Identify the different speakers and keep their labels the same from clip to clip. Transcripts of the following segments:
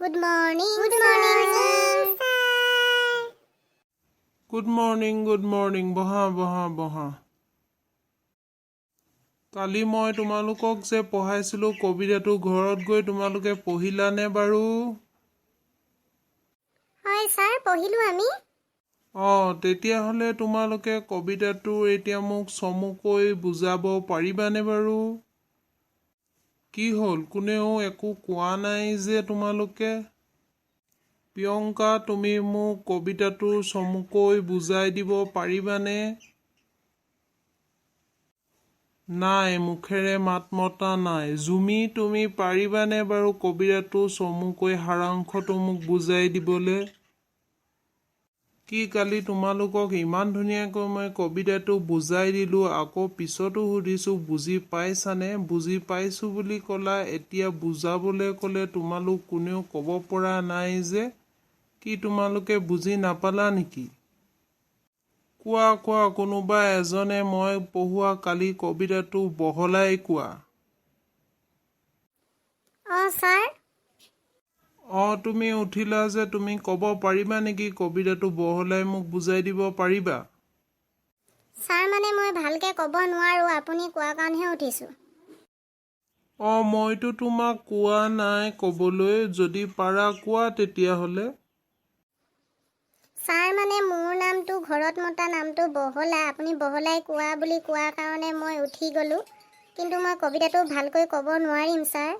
Speaker 1: Good morning. Good morning, sir.
Speaker 2: Good morning, good morning. বহা, বহা, বহা। কালি মই তোমালোকক যে পঢ়াইছিলোঁ কবিতাটো, ঘৰত গৈ তোমালোকে পঢ়িলানে বাৰু?
Speaker 1: হয় ছাৰ, পঢ়িলোঁ আমি।
Speaker 2: অঁ, তেতিয়াহ'লে তোমালোকে কবিতাটো এতিয়া মোক চমুকৈ বুজাব পাৰিবানে বাৰু? কি হ'ল, কোনেও একো কোৱা নাই যে তোমালোকে? প্ৰিয়ংকা, তুমি মোক কবিতাটো চমুকৈ বুজাই দিব পাৰিবানে? নাই, মুখেৰে মাত মতা নাই। জুমি, তুমি পাৰিবানে বাৰু কবিতাটো চমুকৈ সাৰাংশটো মোক বুজাই দিবলৈ? কি, কালি তোমালোকক ইমান ধুনীয়াকৈ মই কবিতাটো বুজাই দিলোঁ, আকৌ পিছতো সুধিছোঁ বুজি পাইছানে, বুজি পাইছোঁ বুলি ক'লা। এতিয়া বুজাবলৈ ক'লে তোমালোক কোনেও ক'ব পৰা নাই যে। কি, তোমালোকে বুজি নাপালা নেকি? কোৱা, কোৱা, কোনোবা এজনে মই পঢ়োৱা কালি কবিতাটো বহলাই কোৱা।
Speaker 1: অঁ ছাৰ।
Speaker 2: অঁ, তুমি উঠিলা যে, তুমি ক'ব পাৰিবা নেকি? কবিতাটো বহলাই মোক বুজাই দিব পাৰিবা?
Speaker 1: ছাৰ, মানে মই ভালকৈ ক'ব নোৱাৰোঁ, আপুনি কোৱা কাৰণেহে উঠিছোঁ।
Speaker 2: অঁ, মইতো তোমাক কোৱা নাই ক'বলৈ। যদি পাৰা কোৱা তেতিয়াহ'লে।
Speaker 1: ছাৰ, মানে মোৰ নামটো, ঘৰত মতা নামটো বহলা। আপুনি বহলাই কোৱা বুলি কোৱাৰ কাৰণে মই উঠি গ'লোঁ, কিন্তু মই কবিতাটো ভালকৈ ক'ব নোৱাৰিম ছাৰ।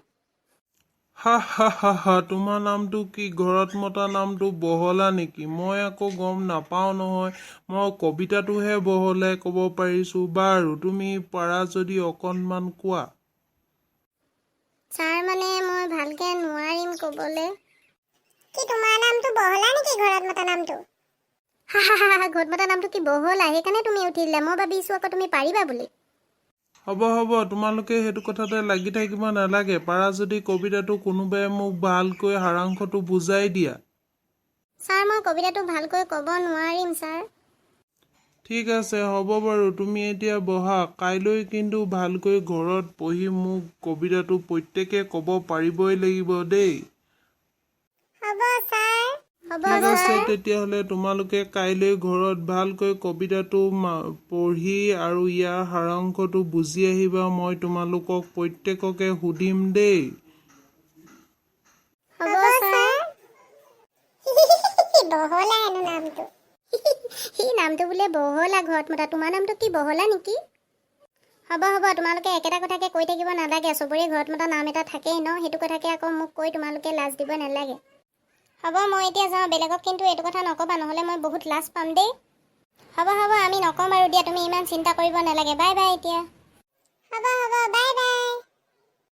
Speaker 2: হা হা হা হা! তোমাৰ নামটো কি ঘৰত মতা নামটো বহলা নেকি? মই আকৌ গম নাপাওঁ নহয়। মই কবিতাটোহে বহলাই ক'ব পাৰিছোঁ। বাৰু, তুমি পাৰা যদি অকণমান কোৱা।
Speaker 1: ছাৰ, মানে মই ভালকৈ নোৱাৰিম ক'বলৈ। কি, তোমাৰ নামটো বহলা নেকি, ঘৰত মতা নামটো? হা হা হা! ঘৰত মতা নামটো কি বহলা? সেইকাৰণে তুমি উঠি দিলা। মই ভাবিছোঁ আকৌ তুমি পাৰিবা বুলি।
Speaker 2: হ'ব হ'ব, তোমালোকে সেইটো কথাতে লাগি থাকিব নালাগে। পাৰা যদি কবিতাটো কোনোবাই মোক ভালকৈ সাৰাংশটো বুজাই দিয়া।
Speaker 1: ছাৰ, মই কবিতাটো ভালকৈ ক'ব নোৱাৰিম ছাৰ।
Speaker 2: ঠিক আছে, হ'ব বাৰু, তুমি এতিয়া বহা। কাইলৈ কিন্তু ভালকৈ ঘৰত পঢ়ি মোক কবিতাটো প্ৰত্যেকে ক'ব পাৰিবই লাগিব দেই।
Speaker 1: হ'ব ছাৰ, হ'ব।
Speaker 2: ঠিক আছে।
Speaker 1: ছাৰ।
Speaker 2: তেতিয়াহ'লে তোমালোকে কাইলৈ ঘৰত ভালকৈ কবিতাটো পঢ়ি আৰু ইয়াৰ সাৰাংশটো বুজি আহিবা। মই তোমালোকক প্ৰত্যেককে সুধিম দেই।
Speaker 1: হ'ব ছাৰ। বহলা হেনো নামটো। সি নামটো বোলে বহলা ঘৰত মতা। তোমাৰ নামটো কি বহলা নেকি? হ'ব হ'ব, তোমালোকে একেটা কথাকে কৈ থাকিব নালাগে। চবৰে ঘৰত মতা নাম এটা থাকেই ন, সেইটো কথাকে আকৌ মোক কৈ তোমালোকে লাজ দিব নালাগে। হ'ব, মই এতিয়া যাওঁ। বেলেগক কিন্তু এইটো কথা নক'বা, নহ'লে মই বহুত লাজ পাম দেই। হ'ব হ'ব, আমি নকওঁ বাৰু দিয়া, তুমি ইমান চিন্তা কৰিব নালাগে। বাই বাই এতিয়া। হ'ব হ'ব, বাই বাই।